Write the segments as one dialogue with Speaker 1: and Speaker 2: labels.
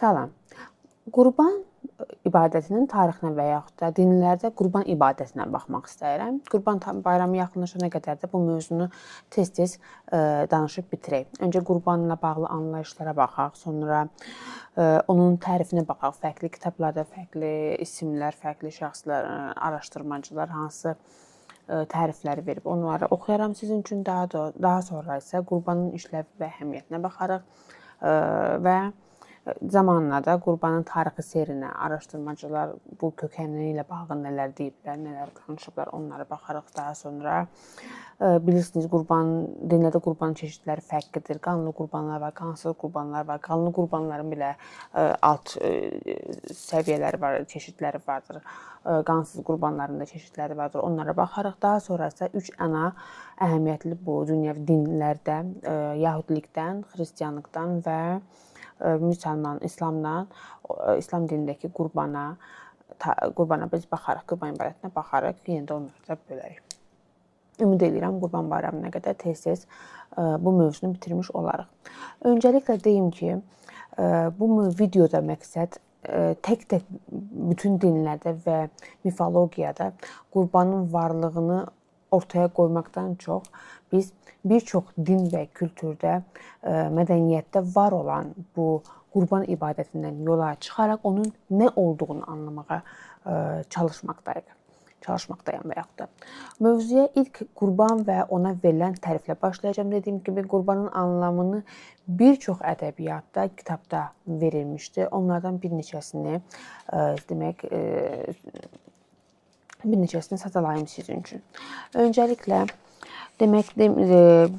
Speaker 1: Salam. Qurban ibadətinin tarixinə və yaxud da dinlərdə qurban ibadətinə baxmaq istəyirəm. Qurban bayramı yaxınlaşana qədər də bu mövzunu tez-tez danışıb bitirək. Öncə qurbanla bağlı anlayışlara baxaq, sonra onun tərifinə baxaq. Fərqli kitablarda fərqli isimlər, fərqli şəxslər, araşdırmacılar hansı tərifləri verib, onları oxuyaram sizin üçün. Daha sonra isə qurbanın işləvi və əhəmiyyətinə baxarıq və zamanla da qurbanın tarixi seyrinə araşdırmacılar bu kökəni ilə bağlı nələr deyiblər, nələr danışıblar, onlara baxarıq daha sonra. Bilirsiniz, qurban dinlərdə qurban çeşidləri fərqlidir. Qanlı qurbanlar var, qansız qurbanlar var. Qanlı qurbanların belə alt səviyyələri var, çeşidləri vardır. Qansız qurbanların da çeşidləri vardır. Onlara baxarıq. Daha sonra isə üç ana əhəmiyyətli bu dünyəvi dinlərdə, Yahudilikdən, Xristianlıqdan və müsəlman İslamdan, İslam dinindəki qurbana biz baxarıq, qurban ibadətinə baxarıq, yenə də onları da bölərik. Ümid edirəm Qurban Bayramına qədər tez-tez bu mövzunu bitirmiş olarıq. Öncəliklə deyim ki, bu videoda məqsəd tək-tək bütün dinlərdə və mifologiyada qurbanın varlığını ortaya qoymaqdan çox biz bir çox din və kültürdə, mədəniyyətdə var olan bu qurban ibadətindən yola çıxaraq onun nə olduğunu anlamağa çalışmaqdayıq. Çalışmaqdayam və yaxud da. Mövzuya ilk qurban və ona verilən təriflə başlayacağam. Dediyim kimi, qurbanın anlamını bir çox ədəbiyyatda, kitabda verilmişdi. Onlardan bir neçəsini demək, bir neçəsini sadalayım sizin üçün. Öncəliklə, demək,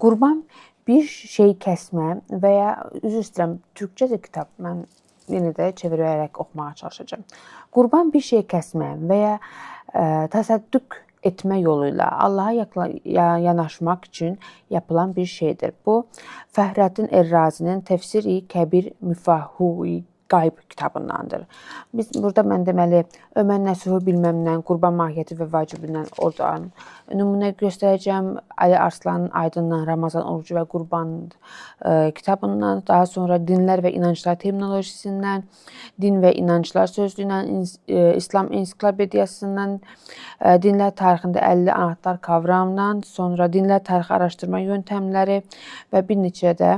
Speaker 1: qurban bir şey kəsmə və ya, üzr istəyirəm, türkcədir kitab, mən yenə də çevirərək oxumağa çalışacağam. Qurban bir şey kəsmə və ya təsəddüq etmə yolu ilə Allaha yanaşmaq üçün yapılan bir şeydir. Bu, Fəhrəddin Er-Razinin Təfsir-i Kəbir Müfahhu-i Qayb kitabındandır. Biz burada mən deməli Ömər Nasuhi bilməmdən, qurban mahiyyəti və vacibindən oradan nümunə göstərəcəm. Ali Arslanın Aydın'dan Ramazan orucu və qurban kitabından, daha sonra dinlər və inanclar terminolojisindən, din və inanclar sözlüyündən, İslam ensiklopediyasından, dinlər tarixində 50 anahtar kavramdan, sonra dinlər tarixi araşdırma yöntəmləri və bir neçə də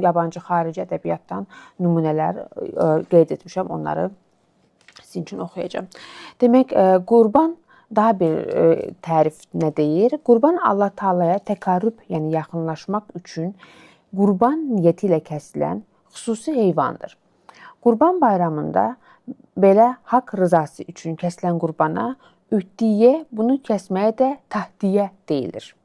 Speaker 1: yabancı xarici ədəbiyyatdan nümunələr qeyd etmişəm, onları sizin üçün oxuyacağam. Demək, qurban daha bir tərif nə deyir? Qurban Allah Taalaya təkarrüb, yəni yaxınlaşmaq üçün qurban niyyəti ilə kəsilən xüsusi heyvandır. Qurban bayramında belə haqq rızası üçün kəsilən qurbana ühdiyyə, bunu kəsməyə də tahdiyyə deyilir.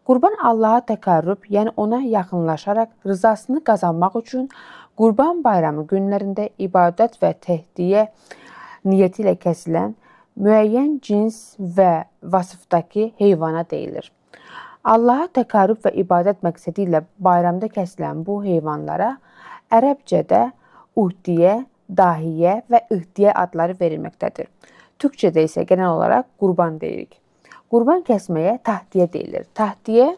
Speaker 1: Qurban Allaha təkarrüb, yəni ona yaxınlaşaraq rızasını qazanmaq üçün Qurban bayramı günlərində ibadət və təhdiyyə niyyəti ilə kəsilən müəyyən cins və vasıfdakı heyvana deyilir. Allaha təkarrüb və ibadət məqsədi ilə bayramda kəsilən bu heyvanlara ərəbcədə uhdiyyə, dahiyyə və ihdiyyə adları verilməkdədir. Türkçədə isə genel olaraq qurban deyirik. Qurban kəsməyə tahdiyyə deyilir. Tahdiyyə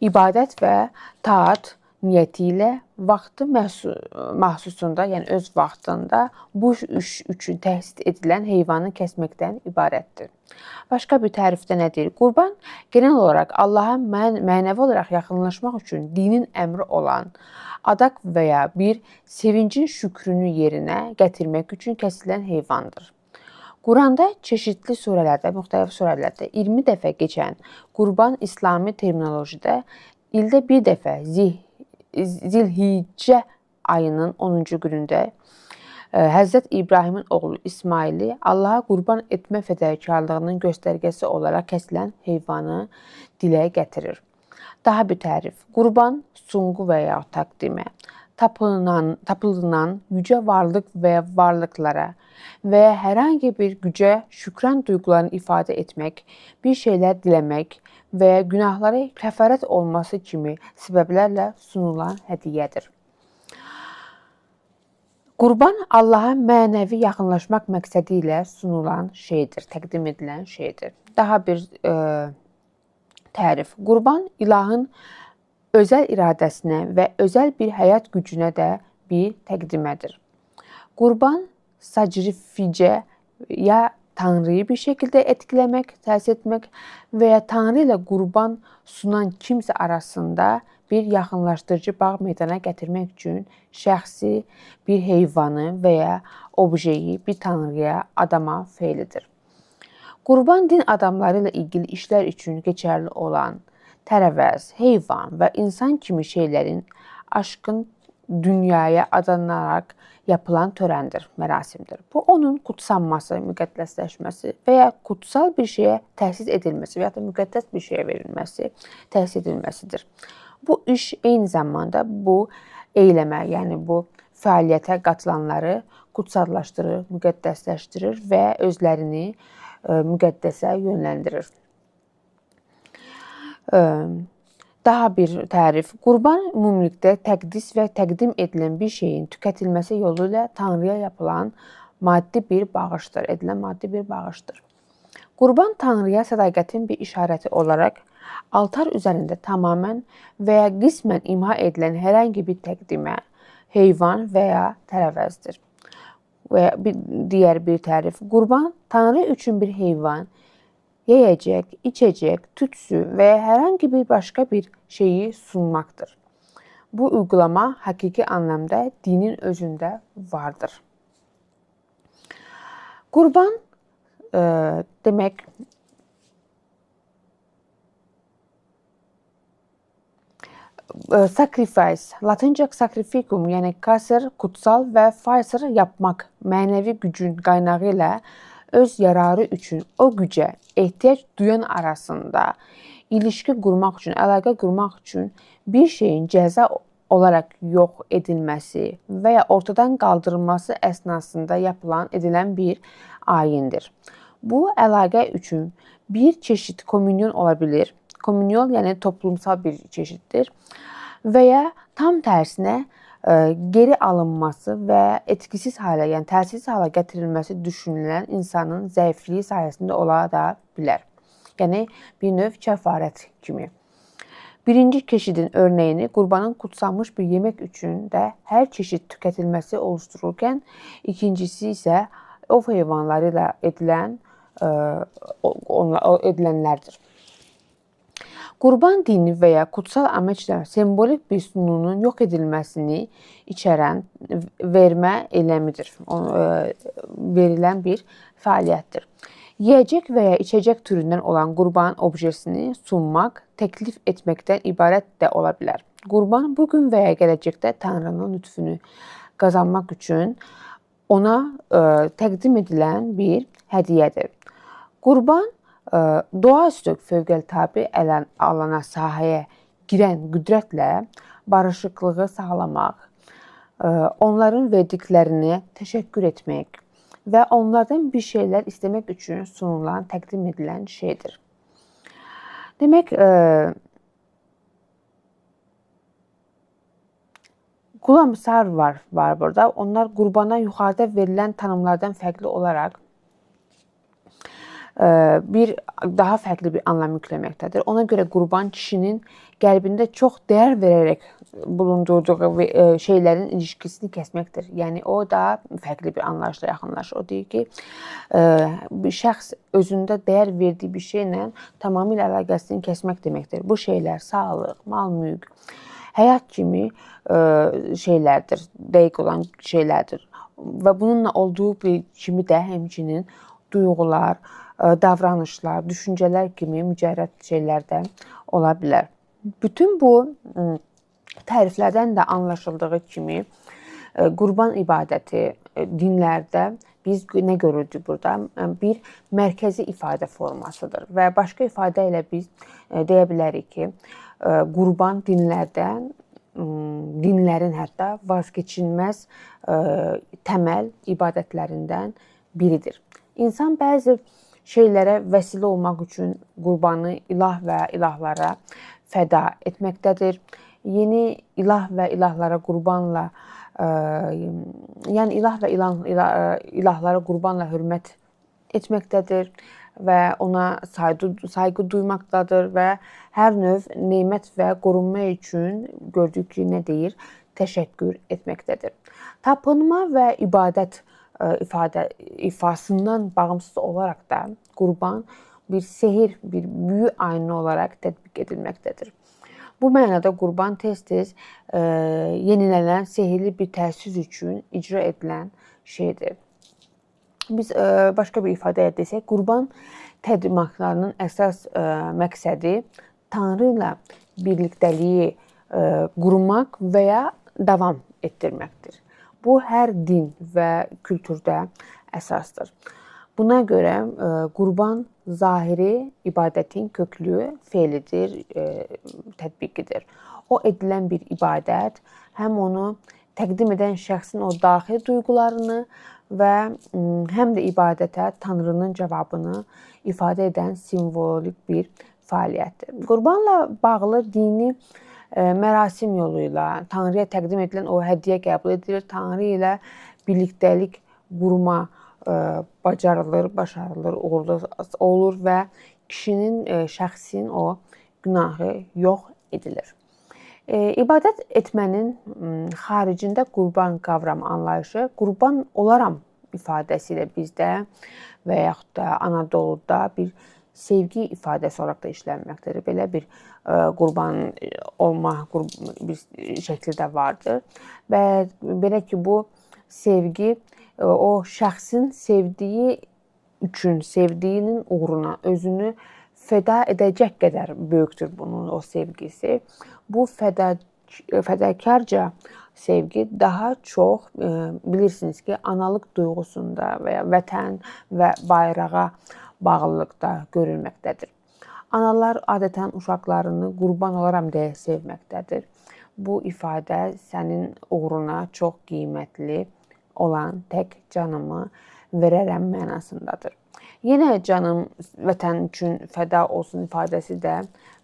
Speaker 1: ibadət və taat niyyəti ilə vaxtı mahsusunda, yəni öz vaxtında bu iş üçün təhsis edilən heyvanı kəsməkdən ibarətdir. Başqa bir tərifdə nə deyir? Qurban genel olaraq Allaha mənəvi olaraq yaxınlaşmaq üçün dinin əmri olan adaq və ya bir sevincin şükrünü yerinə gətirmək üçün kəsilən heyvandır. Quranda çeşidli surələrdə, müxtəlif surələrdə 20 dəfə keçən qurban İslami terminolojidə ildə bir dəfə Zilhiccə ayının 10-cu günündə Həzrət İbrahimin oğlu İsmaili Allaha qurban etmə fədakarlığının göstərgəsi olaraq kəsilən heyvanı dilə gətirir. Daha bir tərif. Qurban sunğu və ya təqdimə tapılınan yücə varlıq və ya varlıqlara və ya hər hansı bir gücə şükran duyğularını ifadə etmək, bir şeylər diləmək və ya günahlara kəfarət olması kimi səbəblərlə sunulan hədiyyədir. Qurban Allaha mənəvi yaxınlaşmaq məqsədi ilə sunulan şeydir, təqdim edilən şeydir. Daha bir tərif. Qurban ilahın özəl iradəsinə və özəl bir həyat gücünə də bir təqdimədir. Qurban sacrifice ya Tanrıyı bir şəkildə etkiləmək, təsir etmək və ya Tanrı ilə qurban sunan kimsə arasında bir yaxınlaşdırıcı bağ meydana gətirmək üçün şəxsi bir heyvanı və ya objeyi bir tanrıya adama feilidir. Qurban din adamları ilə ilgili işlər üçün keçərli olan tərəvəz, heyvan və insan kimi şeylərin aşkın dünyaya adanaraq yapılan törəndir, mərasimdir. Bu, onun kutsanması, müqəddəsləşməsi və ya kutsal bir şeyə təsis edilməsi və ya da müqəddəs bir şeyə verilməsi, təsis edilməsidir. Bu iş eyni zamanda bu eyləmə, yəni bu fəaliyyətə qatılanları kutsallaşdırır, müqəddəsləşdirir və özlərini müqəddəsə yönləndirir. Daha bir tərif. Qurban ümumilikdə təqdis və təqdim edilən bir şeyin tükətilməsi yolu ilə Tanrıya yapılan maddi bir bağışdır, edilən maddi bir bağışdır. Qurban Tanrıya sədaqətin bir işarəti olaraq altar üzərində tamamilə və ya qismən imha edilən hər hansı bir təqdimə, heyvan və ya tərəvəzdir. Və ya digər bir tərif. Qurban Tanrı üçün bir heyvan, yeyəcək, içəcək, tütsü və ya hər hansı bir başqa bir şeyi sunmaqdır. Bu uygulama hakiki anlamda dinin özündə vardır. Qurban demək sacrifice, Latınca sacrificum, yəni kasır, kutsal və ficer yapmaq, mənəvi gücün qaynağı ilə öz yararı üçün o gücə ehtiyac duyan arasında ilişki qurmaq üçün, əlaqə qurmaq üçün bir şeyin cəza olaraq yox edilməsi və ya ortadan qaldırılması əsnasında yapılan, edilən bir ayindir. Bu əlaqə üçün bir çeşid komünyon ola bilir. Komünyon, yəni toplumsal bir çeşiddir və ya tam tərsinə geri alınması və etkisiz hala, yəni təsirsiz hala gətirilməsi düşünülən insanın zəifliyi sayəsində ola da bilər. Yəni bir növ kəfarət kimi. Birinci çeşidin örnəyini qurbanın kutsanmış bir yemək üçün də hər çeşid tükətilməsi oluştururkən, ikincisi isə ov heyvanları ilə edilənlərdir. Qurban dini və ya kutsal amaçla sembolik bir sununun yox edilməsini içərən vermə eləmidir, verilən bir fəaliyyətdir. Yeyəcək və ya içəcək türündən olan qurban objesini sunmaq, təklif etməkdən ibarət də ola bilər. Qurban bugün və ya gələcəkdə Tanrının lütfünü qazanmaq üçün ona təqdim edilən bir hədiyyədir. Qurban doğaüstü fövqəl-tabi alana sahəyə girən qüdrətlə barışıqlığı sağlamaq, onların verdiklərini təşəkkür etmək və onlardan bir şeylər istəmək üçün sunulan, təqdim edilən şeydir. Demək, Qulamsar var burada. Onlar qurbana yuxarıda verilən tanımlardan fərqli olaraq bir daha fərqli bir anlam yükləməkdədir. Ona görə qurban kişinin qəlbində çox dəyər verərək bulundurduğu şeylərin ilişkisini kəsməkdir. Yəni o da fərqli bir anlayışla yaxınlaşır. O deyir ki, bir şəxs özündə dəyər verdiyi bir şeylə tamamilə əlaqəsini kəsmək deməkdir. Bu şeylər sağlıq, mal-mülk, həyat kimi şeylərdir, dəqiq olan şeylərdir. Və bununla olduğu bir kimi də həmçinin duyğular, davranışlar, düşüncələr kimi mücərrəd şeylər də ola bilər. Bütün bu təriflərdən də anlaşıldığı kimi qurban ibadəti dinlərdə biz nə görürdük burada? Bir mərkəzi ifadə formasıdır və başqa ifadə ilə biz deyə bilərik ki, qurban dinlərdən, dinlərin hətta vazkeçilməz təməl ibadətlərindən biridir. İnsan bəzi şeylərə vəsilə olmaq üçün qurbanı ilah və ilahlara fəda etməkdədir. Yeni ilah və ilahlara qurbanla, yəni ilah və ilahlara qurbanla hörmət etməkdədir. və ona sayğı duymaqdadır və hər növ nemət və qorunma üçün gördük ki, nə deyir? Təşəkkür etməkdədir. Tapınma və ibadət ifadə ifasından bağımsız olaraq da qurban bir sehir, bir büyü ayini olaraq tətbiq edilməkdədir. Bu mənada qurban tez-tez yenilənən sehirli bir təsir üçün icra edilən şeydir. Biz başqa bir ifadə ilə desək, qurban təqdimatlarının əsas məqsədi Tanrı ilə birlikdəliyi qurmaq və ya davam etdirməkdir. Bu hər din və kültürdə əsasdır. Buna görə qurban zahiri ibadətin köklü feilidir, tətbiqidir. O edilən bir ibadət həm onu təqdim edən şəxsin o daxili duyğularını və həm də ibadətə Tanrının cavabını ifadə edən simvolik bir fəaliyyətdir. Qurbanla bağlı dini mərasim yolu ilə Tanrıya təqdim edilən o hədiyyə qəbul edilir. Tanrı ilə birlikdəlik qurma bacarılır, başarılır, uğurlu olur və kişinin, şəxsin o günahı yox edilir. İbadət etmənin xaricində qurban qavramı anlayışı qurban olaram ifadəsi ilə bizdə və yaxud da Anadoluda bir sevgi ifadəsi olaraq da işlənməkdədir. Belə bir qurban olma bir şəkli də vardır. Və belə ki, bu sevgi o şəxsin sevdiyi üçün, sevdiyinin uğruna özünü fəda edəcək qədər böyükdür bunun o sevgisi. Bu fədakarca sevgi daha çox bilirsiniz ki, analıq duyğusunda və ya vətən və bayrağa bağlılıqda görülməkdədir. Analar adətən uşaqlarını qurban olaram deyə sevməkdədir. Bu ifadə sənin uğruna çox qiymətli olan tək canımı verərəm mənasındadır. Yenə canım vətən üçün fəda olsun ifadəsi də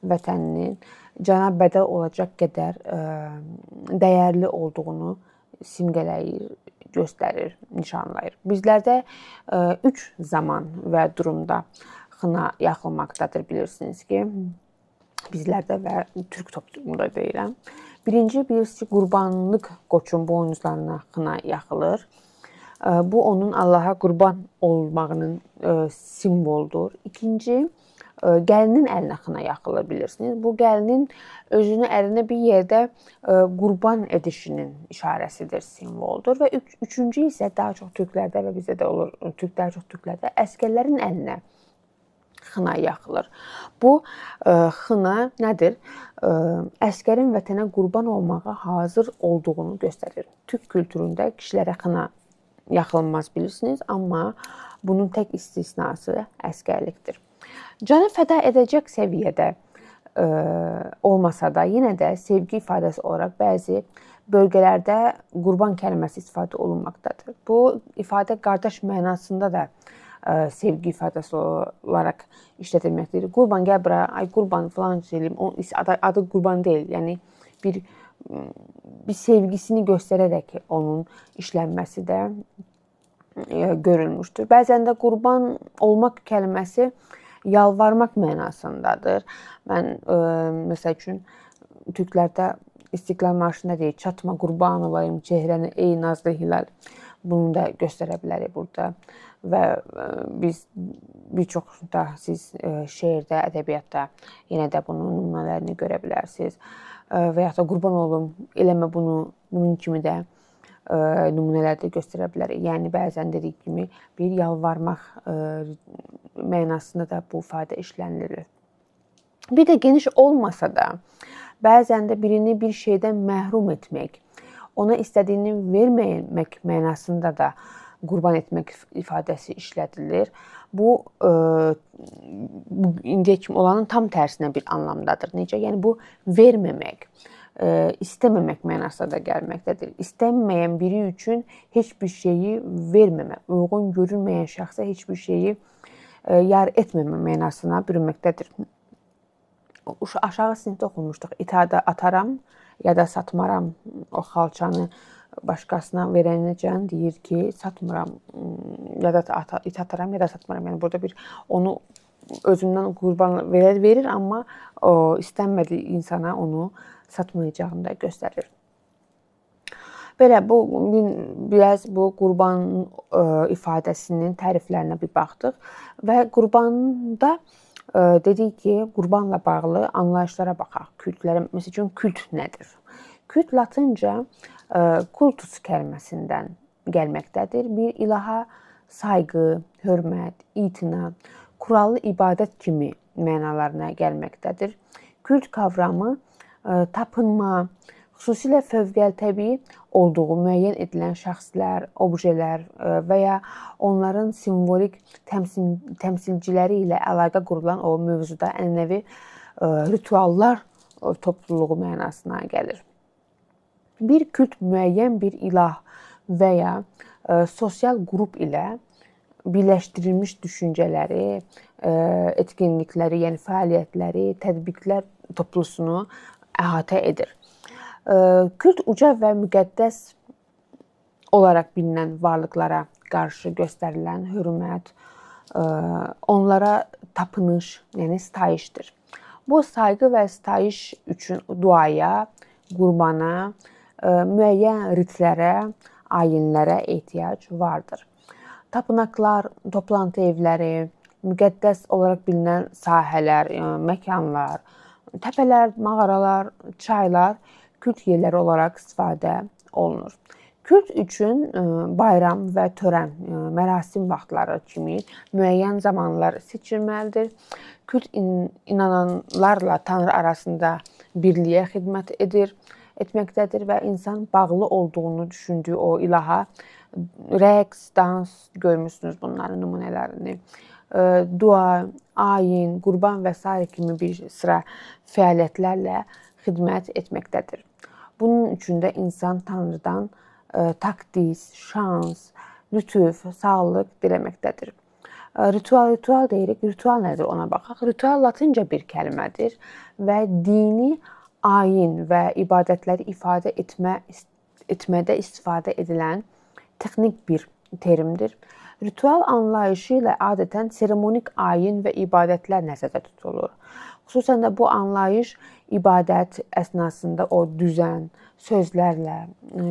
Speaker 1: vətəninin cana bədəl olacaq qədər dəyərli olduğunu simgələyir, göstərir, nişanlayır. Bizlərdə 3 zaman və durumda xına yaxılmaqdadır, bilirsiniz ki, bizlərdə və türk toplumunda deyirəm. Birinci, bilirsiniz ki, qurbanlıq qoçun boynuzlarına xına yaxılır. Bu, onun Allaha qurban olmağının simvoludur. İkinci, gəlinin əlinə xına yaxılır, bilirsiniz. Bu, gəlinin özünü ərinə bir yerdə qurban edişinin işarəsidir, simvoldur. Və üçüncü isə daha çox türklərdə və bizdə də olur, daha çox türklərdə əsgərlərin əlinə xına yaxılır. Bu xına nədir? Əsgərin vətənə qurban olmağa hazır olduğunu göstərir. Türk kültüründə kişilərə xına yaxılmaz, bilirsiniz, amma bunun tək istisnası əsgərlikdir. Canı fəda edəcək səviyyədə olmasa da, yenə də sevgi ifadəsi olaraq bəzi bölgələrdə qurban kəlməsi istifadə olunmaqdadır. Bu ifadə qardaş mənasında da sevgi ifadəsi olaraq işlədilməkdədir. Qurban gəl bura, ay qurban falan söyləyim, onun adı qurban deyil. Yəni bir sevgisini göstərərək onun işlənməsi də görülmüşdür. Bəzən də qurban olmaq kəlməsi yalvarmaq mənasındadır. Mən məsəl üçün türklərdə İstiklal Marşında deyir, çatma qurban olayım çehrəni ey nazlı hilal. Bunu da göstərə bilərik burada. Və biz bir çox da siz şeirdə, ədəbiyyatda yenə də bunun nümunələrini görə bilərsiniz. Və yaxud da qurban olum, eləmə bunu, bunun kimi də nümunələrdə göstərə bilərik. Yəni bəzən dediyim kimi bir yalvarmaq mənasında da bu ifadə işlənilir. Bir də geniş olmasa da, bəzən də birini bir şeydən məhrum etmək, ona istədiyini verməmək mənasında da qurban etmək ifadəsi işlədilir. Bu, indiyə kimi olanın tam tərsinə bir anlamdadır. Necə? Yəni bu verməmək, istəməmək mənasına da gəlməkdədir. İstənməyən biri üçün heç bir şeyi verməmək, uyğun görünməyən şəxsə heç bir şeyi yar etməmə mənasına bürünməkdədir. Aşağı sinifdə oxumuşduq. İtada ataram ya da satmaram o xalçanı başqasına verənəcən deyir ki, satmıram, ya da it ataram, ya da satmıram. Yəni burada bir onu özündən qurban verir, amma o istənmədiyi insana onu satmayacağını da göstərir. Belə bu biraz bu qurban ifadəsinin təriflərinə bir baxdıq və qurbanda dedik ki, qurbanla bağlı anlayışlara baxaq. Kültlərə, məsəl üçün kult nədir? Kult latınca kultus kəlməsindən gəlməkdədir. Bir ilaha sayğı, hörmət, itina, kurallı ibadət kimi mənalarına gəlməkdədir. Kult kavramı tapınma, xüsusilə fövqəltəbii olduğu müəyyən edilən şəxslər, objələr və ya onların simvolik təmsilciləri ilə əlaqə qurulan o mövzuda ənənəvi rituallar topluluğu mənasına gəlir. Bir kult müəyyən bir ilah və ya sosial qrup ilə birləşdirilmiş düşüncələri, etkinlikləri, yəni fəaliyyətləri, tətbiqlər toplusunu əhatə edir. Kult uca və müqəddəs olaraq bilinən varlıqlara qarşı göstərilən hörmət, onlara tapınış, yəni sitayişdir. Bu sayğı və sitayiş üçün duaya, qurbana, müəyyən ritlərə, ayinlərə ehtiyac vardır. Tapınaqlar, toplantı evləri, müqəddəs olaraq bilinən sahələr, məkanlar, təpələr, mağaralar, çaylar kult yerləri olaraq istifadə olunur. Kult üçün bayram və törən, mərasim vaxtları kimi müəyyən zamanlar seçilməlidir. Kult inananlarla Tanrı arasında birliyə xidmət etməkdədir və insan bağlı olduğunu düşündüyü o ilaha rəqs, dans görmüsünüz bunların nümunələrini, dua, ayin, qurban və sair kimi bir sıra fəaliyyətlərlə xidmət etməkdədir. Bunun üçün də insan Tanrıdan takdis, şans, lütuf, sağlıq diləməkdədir. Ritual deyirik. Ritual nədir ona baxaq. Ritual latınca bir kəlmədir və dini ayin və ibadətləri ifadə etmədə istifadə edilən texnik bir terimdir. Ritual anlayışı ilə adətən seremonik ayin və ibadətlər nəzərdə tutulur. Xüsusən də bu anlayış ibadət əsnasında o düzən, sözlərlə,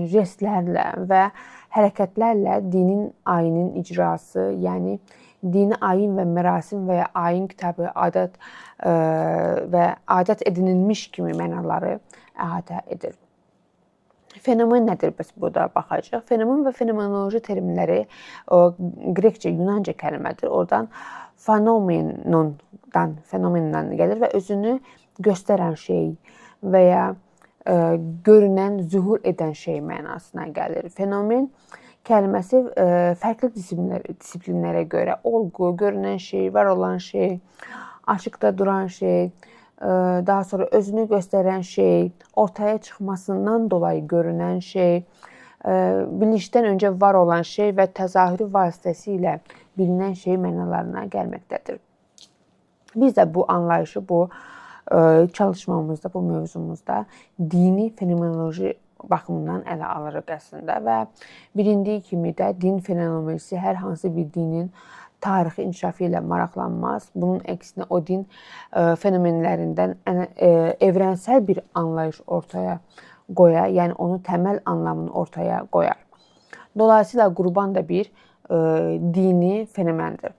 Speaker 1: jestlərlə və hərəkətlərlə dinin ayinin icrası, yəni dini ayin və mərasim və ya ayin kitabı, adət və adət edinilmiş kimi mənaları əhatə edir. Fenomen nədir? Biz burada baxacağıq. Fenomen və fenomenoloji terminləri grekcə, yunanca kəlmədir. Oradan fenomenondan, fenomenden gəlir və özünü göstərən şey və ya görünən, zühur edən şey mənasına gəlir. Fenomen kəlməsi fərqli disiplinlərə görə olgu, görünən şey, var olan şey, açıqda duran şey, daha sonra özünü göstərən şey, ortaya çıxmasından dolayı görünən şey, bilikdən öncə var olan şey və təzahürü vasitəsilə bilinən şey mənalarına gəlməkdədir. Biz də bu anlayışı bu çalışmamızda, bu mövzumuzda dini fenomenoloji baxımından ələ alırıq əslində və bilindiyi kimi də din fenomenolojisi hər hansı bir dinin tarixi inkişafı ilə maraqlanmaz. Bunun əksinə o din fenomenlərindən evrensel bir anlayış ortaya qoyar, yəni onun təməl anlamını ortaya qoyar. Dolayısıyla qurban da bir dini fenomendir.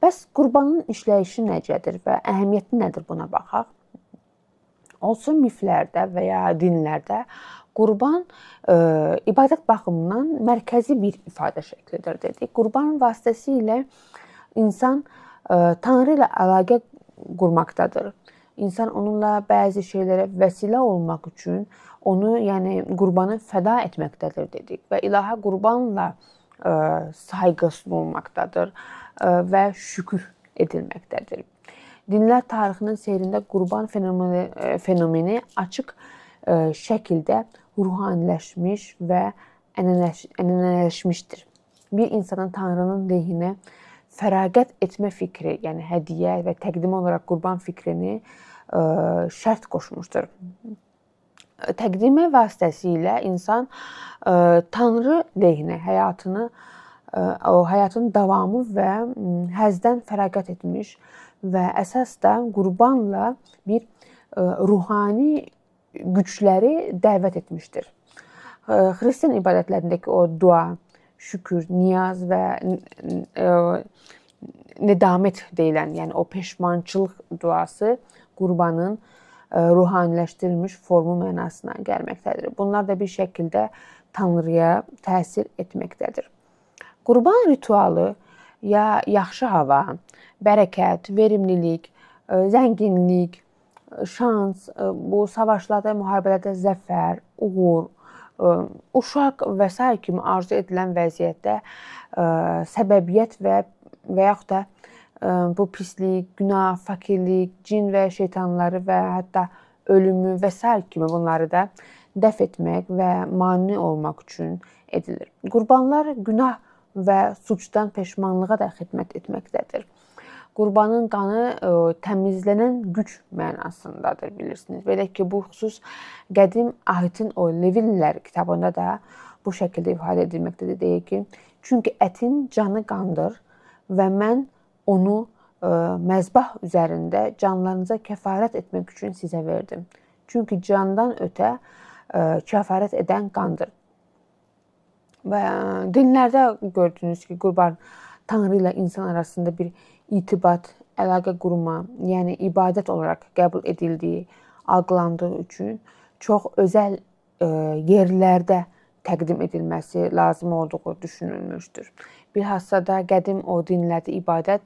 Speaker 1: Bəs qurbanın işləyişi necədir və əhəmiyyəti nədir buna baxaq. Olsun miflərdə və ya dinlərdə qurban ibadət baxımından mərkəzi bir ifadə şəklidir dedik. Qurban vasitəsilə insan Tanrı ilə əlaqə qurmaqdadır. İnsan onunla bəzi şeylərə vəsilə olmaq üçün onu, yəni qurbanı fəda etməkdədir dedik və ilaha qurbanla sayğı sunulmaqdadır və şükür edilməkdədir. Dinlər tarixinin seyrində qurban fenomeni açıq şəkildə ruhaniləşmiş və ənənələşmişdir. Bir insanın Tanrının lehinə fəraqət etmə fikri, yəni hədiyyə və təqdim olaraq qurban fikrini şərt qoşmuşdur. Təqdimi vasitəsilə insan Tanrı lehinə həyatını, o həyatın davamı və həzdən fərağət etmiş və əsas da qurbanla bir ruhani gücləri dəvət etmişdir. Xristian ibadətlərindəki o dua, şükür, niyaz və nedamət deyilən, yəni o peşmançılıq duası qurbanın ruhaniləşdirilmiş formu mənasına gəlməkdədir. Bunlar da bir şəkildə Tanrıya təsir etməkdədir. Qurban ritualı ya yaxşı hava, bərəkət, verimlilik, zənginlik, şans, bu savaşlarda, müharibələrdə zəfər, uğur, uşaq və sair kimi arzu edilən vəziyyətdə səbəbiyyət və yaxud da bu pislik, günah, fakirlik, cin və şeytanları və hətta ölümü və sair kimi bunları da dəf etmək və mane olmaq üçün edilir. Qurbanlar günah və suçdan peşmanlığa da xidmət etməkdədir. Qurbanın qanı təmizlənən güc mənasındadır, bilirsiniz. Belə ki, bu xüsus qədim Ahitin o Levillər kitabında da bu şəkildə ifadə edilməkdədir. Deyir ki, çünki ətin canı qandır və mən onu məzbah üzərində canlarınıza kəfarət etmək üçün sizə verdim. Çünki candan ötə kəfarət edən qandır. Və dinlərdə gördüyünüz ki, qurban Tanrı ilə insan arasında bir itibat, əlaqə qurma, yəni ibadət olaraq qəbul edildiyi, algılandığı üçün çox özəl yerlərdə təqdim edilməsi lazım olduğu düşünülmüşdür. Bilhassa da qədim o dinlərdə ibadət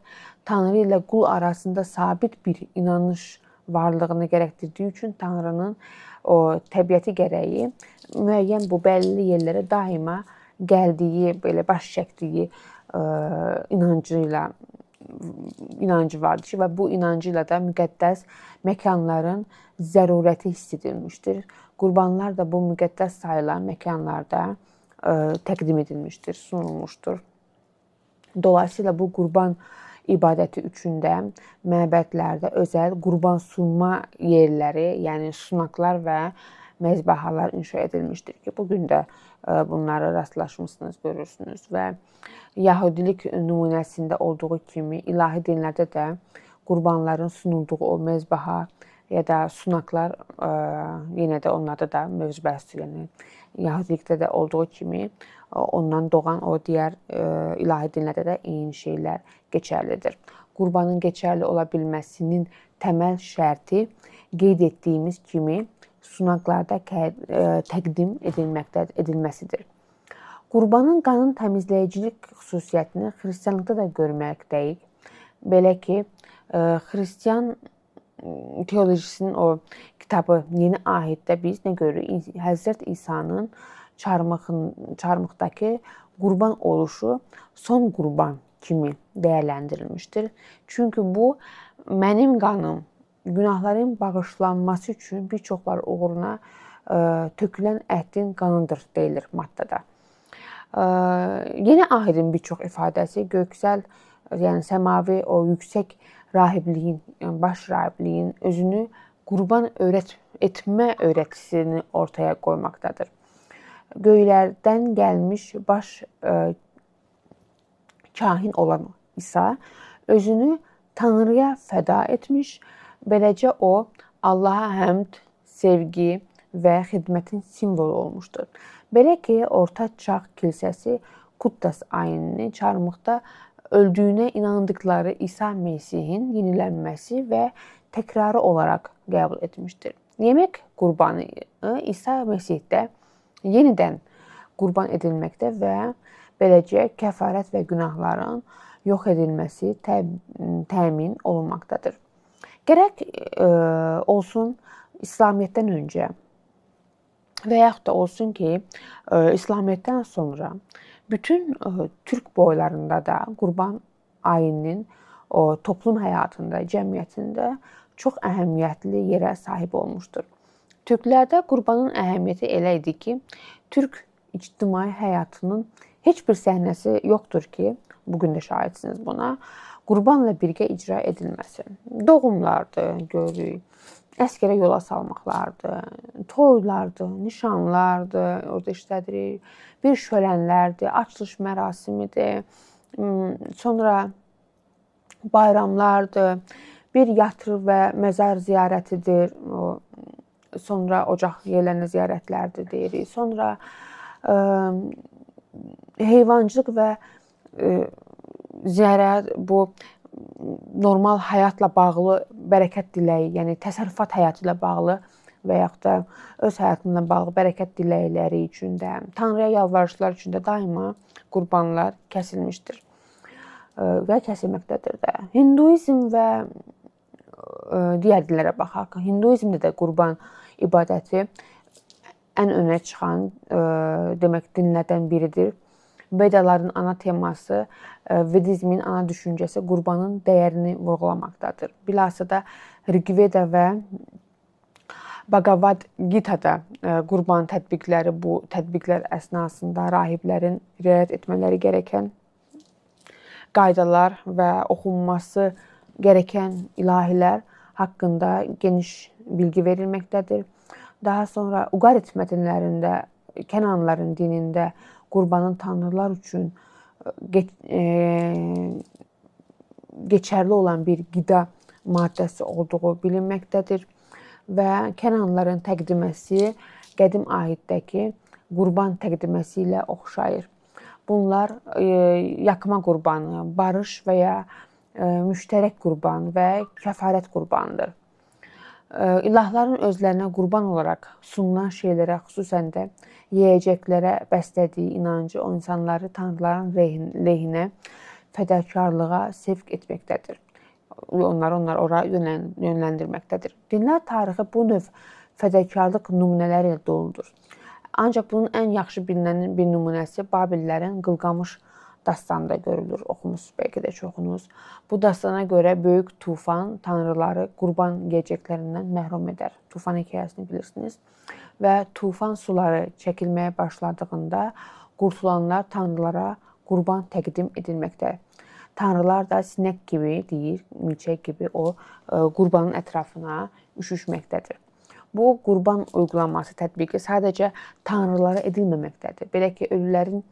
Speaker 1: Tanrı ilə qul arasında sabit bir inanış varlığını gərəkdirdiyi üçün Tanrının o təbiəti gərəyi müəyyən bu bəlli yerlərə daima gəldiyi, belə baş çəkdiyi inancı vardır ki, və bu inancı ilə də müqəddəs məkanların zərurəti hiss edilmişdir. Qurbanlar da bu müqəddəs sayılan məkanlarda təqdim edilmişdir, sunulmuşdur. Dolayısıyla bu qurban ibadəti üçün də məbədlərdə özəl qurban sunma yerləri, yəni sunaqlar və məzbahalar inşa edilmişdir ki, bu gün də bunlara rastlaşmışsınız, görürsünüz və Yahudilik nümunəsində olduğu kimi ilahi dinlərdə də qurbanların sunulduğu o mezbaha ya da sunaqlar yenə də onlarda da mövzu bəhsdir. Yəni Yahudilikdə də olduğu kimi ondan doğan o digər ilahi dinlərdə də eyni şeylər keçərlidir. Qurbanın keçərli ola bilməsinin təməl şərti qeyd etdiyimiz kimi sunaqlarda təqdim edilməsidir. Qurbanın qanın təmizləyicilik xüsusiyyətini xristianlıqda da görməkdəyik. Belə ki, xristian teolojisinin o kitabı Yeni Ahiddə biz nə görürük? Həzrət İsa'nın çarmıxdakı qurban oluşu son qurban kimi dəyərləndirilmişdir. Çünki bu mənim qanım günahların bağışlanması üçün bir çoxları uğruna tökülən əhdin qanıdır deyilir maddada. Yeni Ahidin bir çox ifadəsi göksəl, yəni səmavi o yüksək rahibliyin, yəni baş rahibliyin özünü qurban etmə öyrətisini ortaya qoymaqdadır. Göylərdən gəlmiş baş kahin olan İsa özünü Tanrıya fəda etmiş, beləcə o Allaha həmd, sevgi və xidmətin simvolu olmuşdur. Belə ki, Orta Çağ kilsəsi Kuddas ayinini çarmıxda öldüyünə inandıqları İsa Mesihin yenilənməsi və təkrarı olaraq qəbul etmişdir. Yemək qurbanı İsa Mesihdə yenidən qurban edilməkdə və beləcə kəfarət və günahların yox edilməsi təmin olunmaqdadır. Gərək olsun İslamiyyətdən öncə və yaxud da olsun ki, İslamiyyətdən sonra bütün türk boylarında da qurban ayininin o toplum həyatında, cəmiyyətində çox əhəmiyyətli yerə sahib olmuşdur. Türklərdə qurbanın əhəmiyyəti elə idi ki, türk ictimai həyatının heç bir səhnəsi yoxdur ki, bugün də şahidsiniz buna, qurbanla birgə icra edilməsi. Doğumlardır, görürük, Əskərə yola salmaqlardır, toylardır, nişanlardır, orada işlədirik. Bir şölənlərdir, açılış mərasimidir. Sonra bayramlardır, bir yatır və məzar ziyarətidir. Sonra ocaq yerlərinə ziyarətlərdir deyirik. Sonra heyvancılıq və ziyarət bu normal həyatla bağlı bərəkət diləyi, yəni təsərrüfat həyatı ilə bağlı və yaxud da öz həyatınla bağlı bərəkət diləkləri üçün də, Tanrıya yalvarışlar üçün də daima qurbanlar kəsilmişdir və kəsilməkdədir də. Hinduizm və digər dinlərə baxaq. Hinduizmdə də qurban ibadəti ən önə çıxan demək dinlərdən biridir. Vedaların ana teması, Vedizmin ana düşüncəsi qurbanın dəyərini vurğulamaqdadır. Bilhassa da Rigveda və Bhagavad Gita-da qurban tətbiqləri bu tətbiqlər əsnasında rahiblərin riayət etmələri gərəkən qaydalar və oxunması gərəkən ilahilər haqqında geniş bilgi verilməkdədir. Daha sonra Ugarit mətnlərində, Kənanların dinində qurbanın tanrılar üçün keçərli olan bir qida maddəsi olduğu bilinməkdədir və Kənanların təqdiməsi qədim ahiddəki qurban təqdiməsi ilə oxşayır. Bunlar yakma qurbanı, barış və ya müştərək qurban və kəfarət qurbanıdır. İlahların özlərinə qurban olaraq sunulan şeylərə, xüsusən də yeyəcəklərə bəslədiyi inancı o insanları tanrıların lehinə fədakarlığa sevq etməkdədir. Onları ora yönləndirməkdədir. Dinlər tarixi bu növ fədakarlıq nümunələri ilə doludur. Ancaq bunun ən yaxşı bilinən bir nümunəsi Babillərin Qılqamış dastanında görülür. Oxumusunuz bəlkə də çoxunuz. Bu dastana görə böyük tufan tanrıları qurban yeyəcəklərindən məhrum edər. Tufan hekayəsini bilirsiniz. Və tufan suları çəkilməyə başladığında qurtulanlar tanrılara qurban təqdim edilməkdədir. Tanrılar da sinək kimi deyir, milçək kimi o qurbanın ətrafına üşüşməkdədir. Bu qurban uygulaması tətbiqi sadəcə tanrılara edilməməkdədir. Belə ki, ölülərin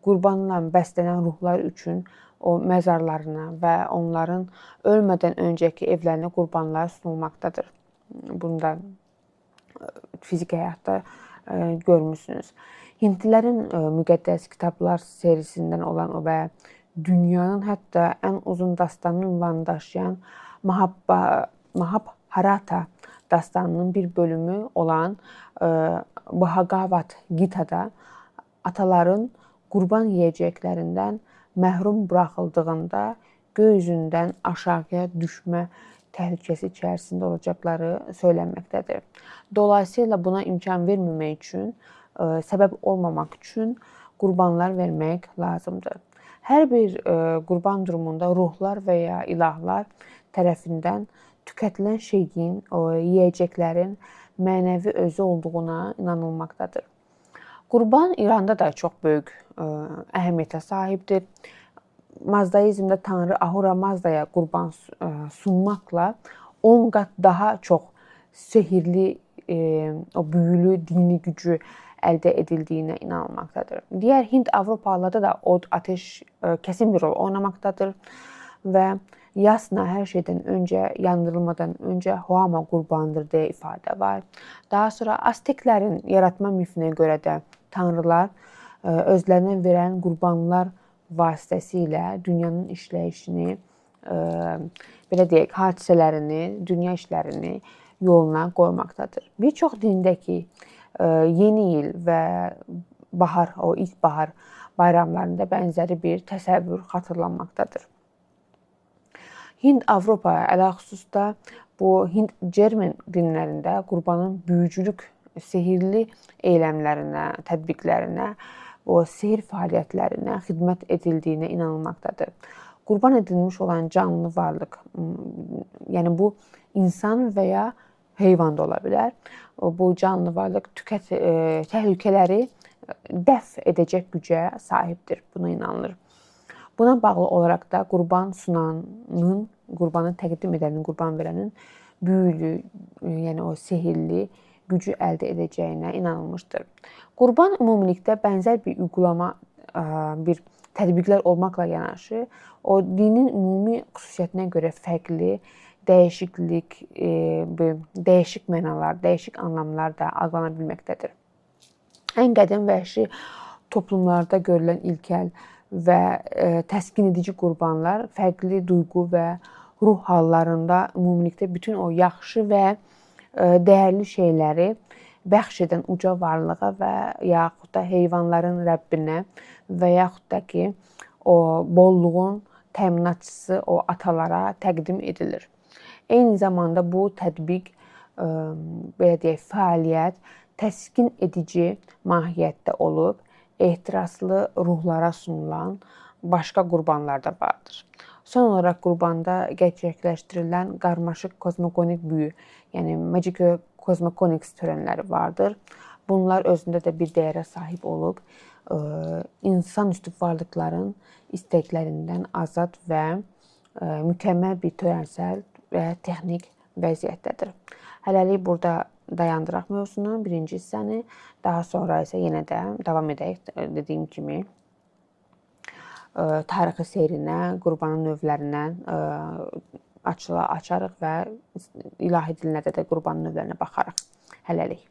Speaker 1: qurbanla bəslənən ruhlar üçün o məzarlarına və onların ölmədən öncəki evlərinə qurbanlar sunulmaqdadır. Bunu da fiziki həyatda görmüsünüz. Hindlilərin müqəddəs kitablar serisindən olan o və dünyanın hətta ən uzun dastanı ünvanını daşıyan Mahabharata dastanının bir bölümü olan Bhagavad Gita-da ataların qurban yeyəcəklərindən məhrum buraxıldığında göy üzündən aşağıya düşmə təhlükəsi içərisində olacaqları söylənməkdədir. Dolayısıyla buna imkan verməmək üçün, səbəb olmamaq üçün qurbanlar vermək lazımdır. Hər bir qurban durumunda ruhlar və ya ilahlar tərəfindən tükətilən şeyin, o yeyəcəklərin mənəvi özü olduğuna inanılmaqdadır. Qurban İranda da çox böyük əhəmiyyətə sahibdir. Mazdaizmdə tanrı Ahura Mazdaya qurban sunmaqla 10 qat daha çox sehirli, o büyülü dini gücü əldə edildiyinə inanılmaqdadır. Digər Hind-Avropalılarda da od, ateş kəsin bir rol oynamaqdadır və yasna hər şeydən öncə, yandırılmadan öncə Hoama qurbanıdır deyə ifadə var. Daha sonra Azteklərin yaratma mifinə görə də tanrılar özlərinə verən qurbanlar vasitəsilə dünyanın işləyişini, belə deyək, hadisələrini, dünya işlərini yoluna qoymaqdadır. Bir çox dindəki yeni il və bahar, o ilkbahar bayramlarında bənzəri bir təsəvvür xatırlanmaqdadır. Hind-Avropa, ələxüsus da bu Hind-Cermen dinlərində qurbanın büyücülük, sehirli eyləmlərinə, tətbiqlərinə, o sehir fəaliyyətlərinə xidmət edildiyinə inanılmaqdadır. Qurban edilmiş olan canlı varlıq, yəni bu insan və ya heyvan da ola bilər. Bu canlı varlıq təhlükələri dəf edəcək gücə sahibdir. Buna inanılır. Buna bağlı olaraq da qurban sunanın, qurbanı təqdim edənin, qurban verənin büyülü, yəni o sehirli gücü əldə edəcəyinə inanılmışdır. Qurban ümumilikdə bənzər bir uyğulama, bir tətbiqlər olmaqla yanaşı, o dinin ümumi xüsusiyyətinə görə fərqli dəyişiklik, dəyişik mənalar, dəyişik anlamlar da adlana bilməkdədir. Ən qədim vəhşi toplumlarda görülən ilkel və təskin edici qurbanlar fərqli duyğu və ruh hallarında ümumilikdə bütün o yaxşı və dəyərli şeyləri bəxş edən uca varlığa və yaxud da heyvanların Rəbbinə və yaxud da ki, o bolluğun təminatçısı o atalara təqdim edilir. Eyni zamanda bu tətbiq, belə deyək, fəaliyyət təskin edici mahiyyətdə olub, ehtiraslı ruhlara sunulan başqa qurbanlar da vardır. Son olaraq qurbanda gerçəkləşdirilən qarmaşıq kosmogonik büyü, yəni Magic Cosmogonics törənləri vardır. Bunlar özündə də bir dəyərə sahib olub, insanüstü varlıqların istəklərindən azad və mükəmməl bir törənsəl və texnik vəziyyətdədir. Hələlik burada dayandıraq mövzunu, birinci hissəni. Daha sonra isə yenə də davam edək. Dediyim kimi tarixi seyrinə, qurbanın növlərinə açarıq və ilahi dinlərdə də qurbanın növlərinə baxarıq. Hələlik.